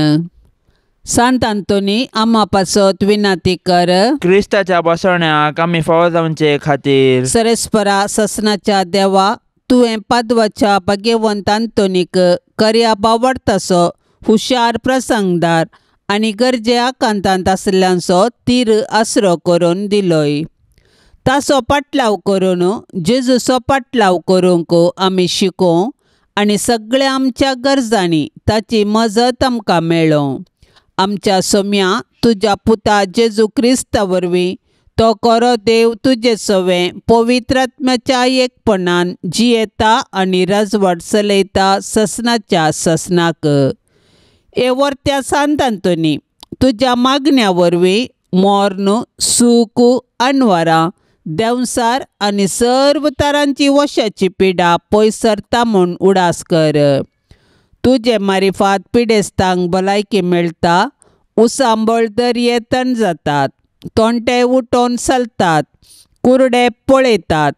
सांत आंतोनी आमा पासत विनाती कर. क्रिस्ताच्या बसवण्याक आमी फावो जावचे खातीर. सरेस्परा ससनाच्या देवा, तुवें पादवाच्या भाग्यवंत आंतोनीक कर्या बावडतासो हुशार प्रसंगदार आनी गरजे आकांतांत आशिल्ल्यांचो तीर आसरो करून दिलोय. ताचो पाटलाव करून जेजूचो पाटलाव करूंक आमी शिकोवं आनी सगळ्या आमच्या गरजांनी ताची मजत आमकां मेळों. आमच्या सोम्या तुज्या पुता जेजू क्रिस्ता वरवीं तो खरो देव तुजे सवें पवित्र आत्म्याच्या एकपणान जियेता आनी राजवट चलयता ससनाच्या ससनाक. हे वर्त्या सांत आंतोनी, तुज्या मागण्या वरवीं मर्ण, सूख, अनवरां, देंवसार आनी सर्व तरांची वशाची पिडा पयस सरता म्हूण उडास कर. तुजे मारिफात पिडेस्तांक भलायकी मेळटा, उसांबळ दर्ये तण जातात, तोंटे उठोवन चलतात, कुरडे पळयतात,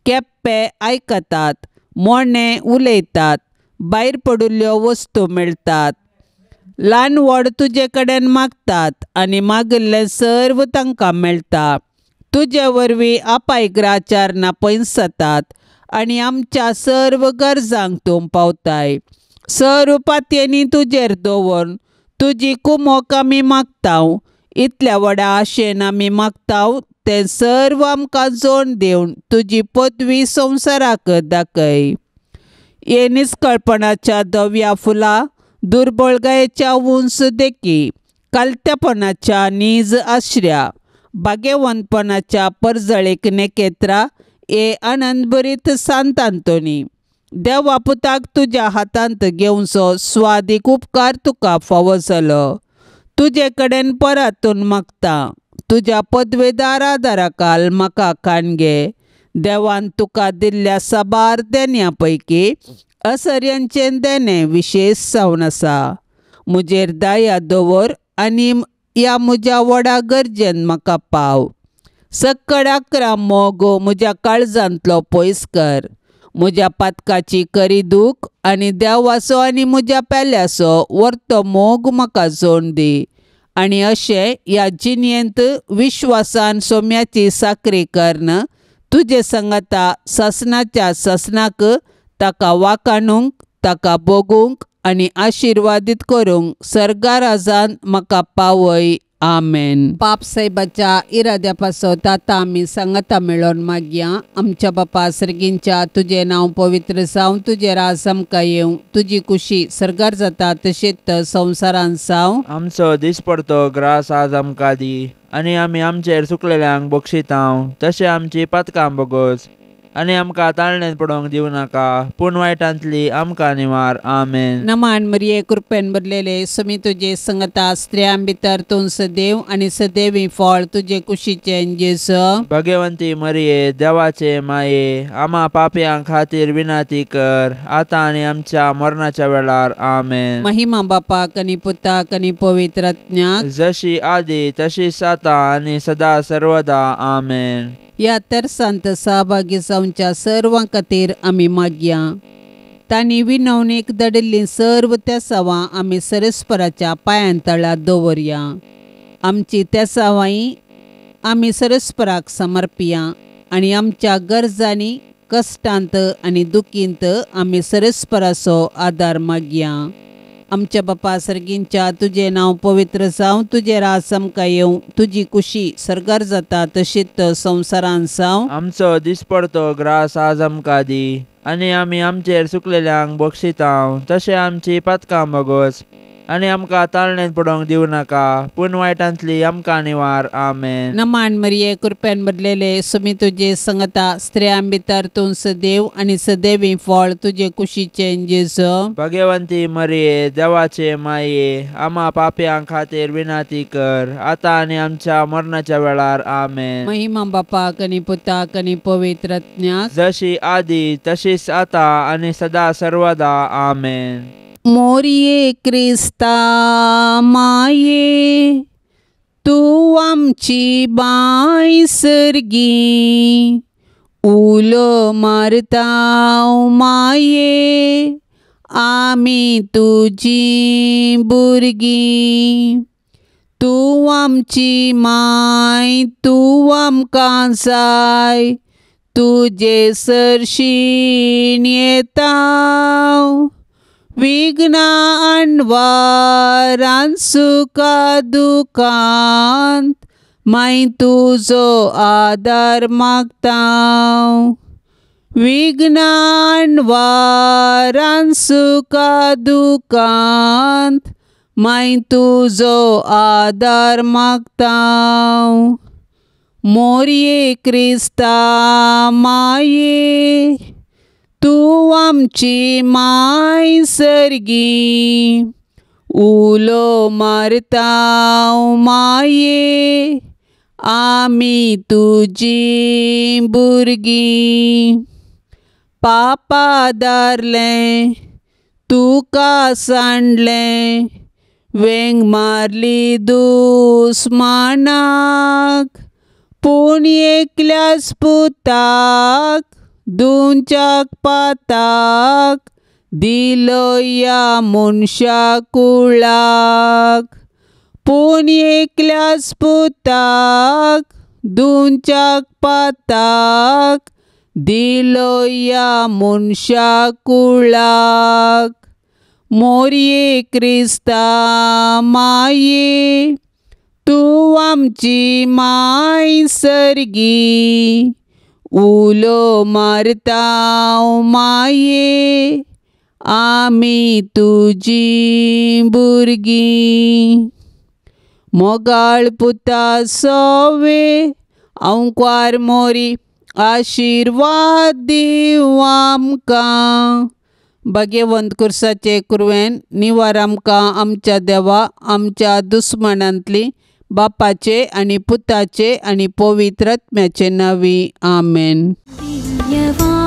केप्पे आयकतात, मोणे उलयतात, भायर पडिल्ल्यो वस्तू मेळटात. ल्हान व्हड तुजे कडेन मागतात आनी मागिल्लें सर्व तांकां मेळटा. तुजे वरवीं अपायग्राचार ना पयस जातात आनी आमच्या सर्व गरजांक तूं पावताय. सर्व पातयेंनी तुजेर दवरून तुजी कुमोक आमी मागता. इतल्या व्हडा आशेन आमी मागता तें सर्व आमकां जोड दिवन तुजी पदवी संवसाराक दाखय. हे निस्कळपणाच्या धव्या फुलां दुर्बळगायेच्या उंच देखी कालत्यापणाच्या नीज आश्र्या भाग्यवंतपणाच्या परजळीक नेकेत्रा हे आनंदभरीत सांत आंतोनी देवा पुताक तुज्या हातांत घेवचो स्वादीक उपकार तुका फावो जालो. तुजे कडेन परातून मागता तुज्या पदवेदार आदाराकाल म्हाका कान घे. देवान तुका दिल्ल्या साबार देण्या पैकी असर्यांचें देणें विशेश जावन आसा. म्हजेर दया दवर आनी ह्या म्हज्या व्हडा गरजेन म्हाका पाव. सक्कड आकरा मोग म्हज्या काळजांतलो पयस कर. म्हज्या पातकाची करी दूख आनी देवाचो आनी म्हज्या पेल्याचो वर्तो मोग म्हाका जोड दी आनी अशें ह्या जिणेंत विश्वासान सोम्याची साकरी करून तुजे सांगाता सासणाच्या सासणाक ताका वाखाणूंक ताका भोगूंक आनी आशिर्वादीत करूंक सर्गाराजान म्हाका पावय. आमेन. पाप साहेबाच्या इराद्या पासत आतां आमी सांगाता मेळोवन मागया. आमच्या बापा सर्गींच्या तुजें नांव पवित्र जावं, तुजें राज आमकां येवं, तुजी कुशी सर्गार जाता तशीच संवसारांत जावं. आमचो दिसपडतो ग्रास आज आमकां दी आनी आमी आमचेर चुकलेल्यांक बक्षितांव तशें आमची पातकां बोगोस आनी आमकां ताळणेंत पडोवंक दिवं नाका पूण वायटांतली आमकां निवार. आमेन. नमान मरिये कृपेन भरलेले समी तुजे संगता स्त्रियां भितर तूं सदैव आनी सदैवी फळ तुजे कुशीचें जेजू. भगवंती मरिये देवाचे माये आमा पापयां खातीर विनंती कर आतां आनी आमच्या मरणाच्या वेळार. आमेन. महिमा बापाक आनी पुताक आनी पवित्र आत्म्याक जशी आदी तशीच आतां आनी सदा सर्वदा. आमेन. ह्या तेर्सांत सहभागी जावच्या सर्वां खातीर आमी मागया. तांणी विनवणीक धाडिल्लीं सर्व तेसावां आमी सरस्पराच्या पांयां तळा दवरया. आमची तेसावांय आमी सरस्पराक समर्पिया आनी आमच्या गरजांनी कश्टांत आनी दुखींत आमी सरस्पराचो आदार मागया. आमच्या बापा सर्गींच्या तुजें नांव पवित्र जावं, तुजें राज आमकां येवं, तुजी कुशी सर्गार जाता तशीच संवसारांत जावं. आमचो दिसपडतो ग्रास आज आमकां दी आनी आमी आमचेर चुकलेल्यांक बक्षितांव तशें आमची पातकां बोगोस आनी आमकां ताळणेंत पडोवंक दिवं नाका पूण वायटांतली आमकां निवार. आमेन. नमान मरिये कृपेन भरलेले समी तुजे संगता स्त्रियां भितर तूं सदैव आनी सदैवी फळ तुजे कुशीचें जेजू. भगवंती मरिये देवाचे माये आमा पापयां खातीर विनंती कर आतां आनी आमच्या मरणाच्या वेळार. आमेन. महिमा बापाक आनी पुताक आनी पवित्र आत्म्याक जशी आदी तशीच आतां आनी सदा सर्वदा. आमेन. मोरये क्रिस्ता माये तूं आमची बांय सर्गी उलो मारता माये आमी तुजी भुरगीं. तूं आमची माय तूं आमकां जाय तुजे सरशीन येता विघ्नां अणवारान सुखा दुखांत माय तुजो आदार मागता. विघ्नां अणवारान सुखा दुखांत माय तुजो आदार मागता. मोरये क्रिस्ता माये तूं आमची माय सर्गी उलो मारता माये आमी तुजी भुरगीं. पापा दारलें तुका सांडलें वेंग मारली दुस्मानाक पूण एकल्याच पुताक दुंच्याक पाताक दिलो ह्या मनशा कुळाक. पूण एकल्याच पुताक दुंच्याक पाताक दिलो ह्या मनशा कुळाक. मोरये क्रिस्ता माये तूं आमची माय सर्गी उलो मारता माये आमी तुजी भुरगीं. मोगाळ पुता सोवे आंकवार मोरी आशिर्वाद दीव आमकां. भाग्यवंत कुर्साचे कुरवेन निवार आमकां आमच्या देवा आमच्या दुस्मानांतली बापाचे आनी पुताचे आनी पवित्र आत्म्याचे नांवी. आमेन. दिव्यवाणी.